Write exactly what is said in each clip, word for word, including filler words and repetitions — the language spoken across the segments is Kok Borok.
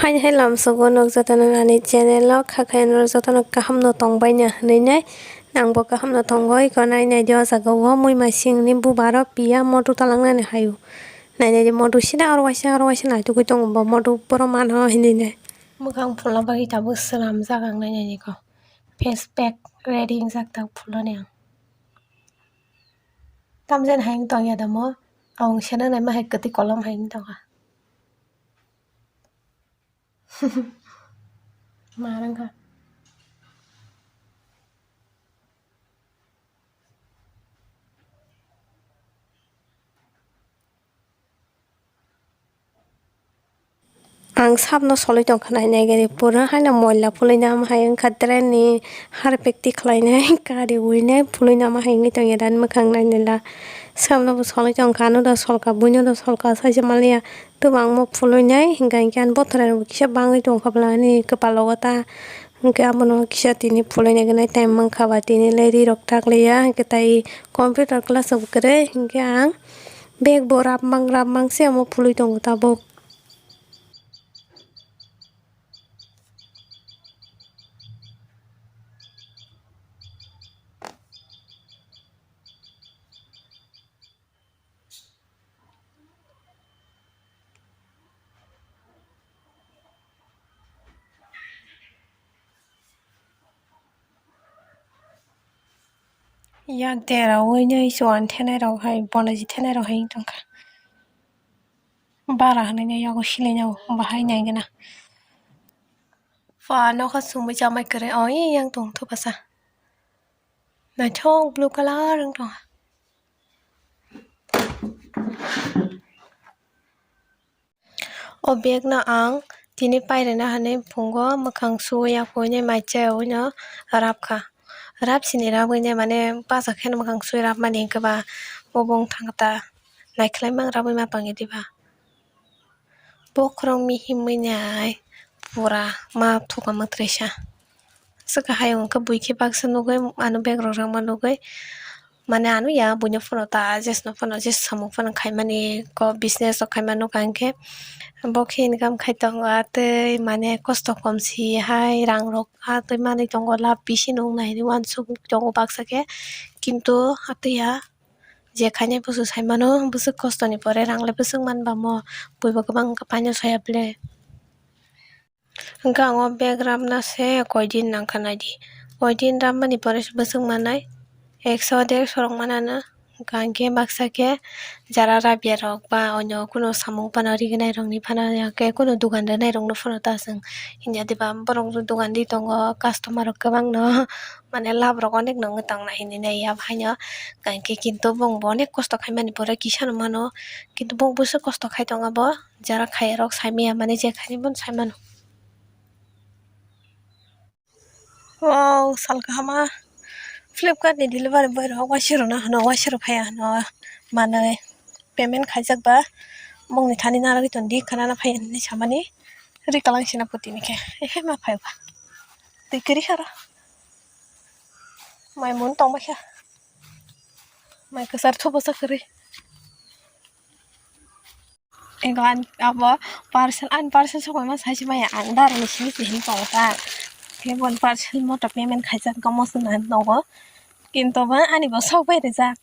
Haini hai lamsogo nok jotono ani channel o kha khe norok jotono kaham no tongbai na hinwi nai. Nangbo kaham no tongoi ko nai nai di o jaga o mui masing ni bubar o piya moto talang nani hayo. Nai nai di moto sida oro waisa oro waisa naitugwi tongo bo moto borok mano hinwi nai. Mwkhang phulna bagwi tabuk swnamjak ang nai nai di ko. Face pack ready wngjak tak phulani ang. Tamjani hai wng tong ya da mo? Ang sena nai ma hai kwtwi kolom hai wng tong kha. Ma rang kha. Ang sabno solwi tongkha nai nai gari pura haino moila phulwi nama hai wngkha drain ni harpek tikhlainai kariwi nai phulwi nama hai wngwi tongya dani mwkhang nainela sabno bo solwi tongkha ano da solka buino da solka saisa manliya tubangma phulwi nai hinkha hinkhe ani bothorrok kisa bangwi tongkha bwla ani kwpalogo ta hinkhe abono kisa tini phulwi nai time mankha ba tini le rirok tak liya hinkhe tai computer class rok kwrwi hinkhe ang. Bag bo rapmang rapmang se omo phulwi tongo tabuk. Yak dera ui nai chuan thenai rok hai bonaji thenai rok hai wng tongkha. Bara hinwi nai yago silai nai o bahai nai gana. Pha nokha sumui chamai kwrwi o yang tong thupasa. Naithok blue colour wng tong. O bag no ang tini pairina hinwi phungo mwkhang suwi yaphuini mai chayawino rapkha. Rap sini rabwini mane bachakhe mwkhang suwi rapmani hinkhe ba bo bongthang ta naikhlai mang rabwi ma tongya diba? Bokhorok mihimwi nai pura ma thuka mwtrisa. Swkha hayung khe buikhe baksa nugwi ano bag rok rwma nugwi mane ano ya buino phano ta jesno phano je samung phano khaimani kok business rok khaima nukha hinkhe bo khe income khai tongo atwi mane kosto kom si hai rang rok atwi manwi tongo lab bisi nung nai hinwi uansuk tongo baksa khe kintu atwi ya je khainai bwswk saimano bwswk kostoni pore rangle bwswk manba mo buibo kwbang khe paino soya ble. Hwnkhe ang o bag rapna se koi din nangkha naidi. Koi din rapmani pore se bwswk mannai ekso derso rok manano. Hwnkhe ang khe baksa khe jara rabya rok ba onyo kunu samung phano rignai rokni phano ya khe kunu dugan rwnai rokno phano ta chwng hinya diba borok dugan di tongo customer rok kwbangno mane lab rok onek no wngwi tong nai hinwi nai ya haino. Hwnkhe kintu bongbo onek kosto khaimani pore kisa no mano kintu bo bwswk kosto khai tongo bo. Jara khairok saimaya mani je khaini bono saimano. Wow, sal kahama Flipkart ni delivery boy rok waisa rwna hwno waisa rw phaiya hwno manwi payment khaijak ba bongni thani narwgwi tongdi khwnana phaiya hinwi samani ri kalang sina putini khe ehe ma phai ba twi kwrwi kharo mai mun tong baikha mai kwchar thubo sa kwrwi. Ego an abo parcel ani parcel sokma saisi maya ang dara ni simi simi tong ta. Khe bon parcel moto payment khaijak gomo swnam nogo. Kintu bo ani bo sok bai rijak.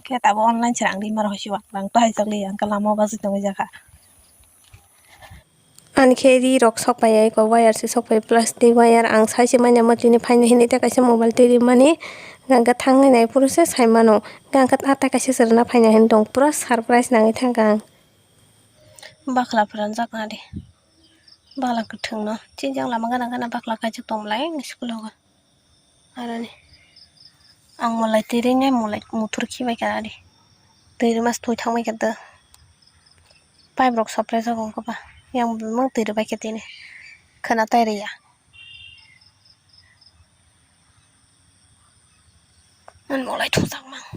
Khe tabo online se rang ri maro hosi wak rang to haijak li ang lama o bajai tongwi jakha. Ani khe ri rok sok pai ai ko wire se sok pai plastic wire ang saisi manya mo tini phaina hinwi tei kaisa mobile twi ri mani. Gangkha thangnai nai phuru se sai mano. Gangkha ata kaisa se rwna phaina hinwi tong pura surprise nangwi thangkha ang. Bakla pwranjak nadi. Bakla kwthwngno. Chinjak lama gana gana bakla kaijak tong belai school o. Aroni. Ang mwlai twi rinai mwlai muthur khibai kha nadi. Twi rwma se twi thangbai kha da. Pipe rok supply jago wngkha ba. Yang bumung twi rwbai kha tini. Khwna tai rwya. Ang mwlai thumjak mang.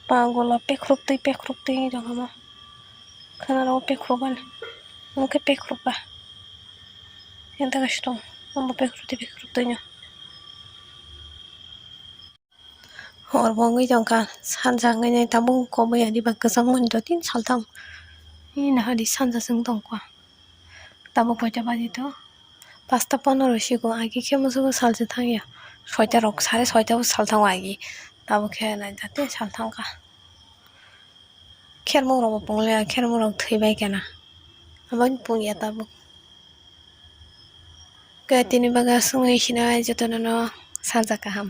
Pagola pekhruktwi pekhruktwi wngwi tongkha mo. Khwnaro pekhruban. Omo khe pekhruba. Enta kaisa tong. Omo pekhruktwi pekhruktwino. Hor bo wngwi tongkha, sanja wngwi nai tabuk koboi ani ba kwchangmani do tin salthang. Ee, nahadi sanja chwng tongkha. Tabuk koita baji to? Pasta ponoro sigo, agi khe musugo salsa thangya. Soita rok, sare soita bo salthango agi. Tabuk khe naijak tei salthangkha. Khermung rok bo pungya, khermung rok thwibai kena. Aboni pungya tabuk. Khe tini bagwi aswk wngwi sinai jotono no sanja kaham.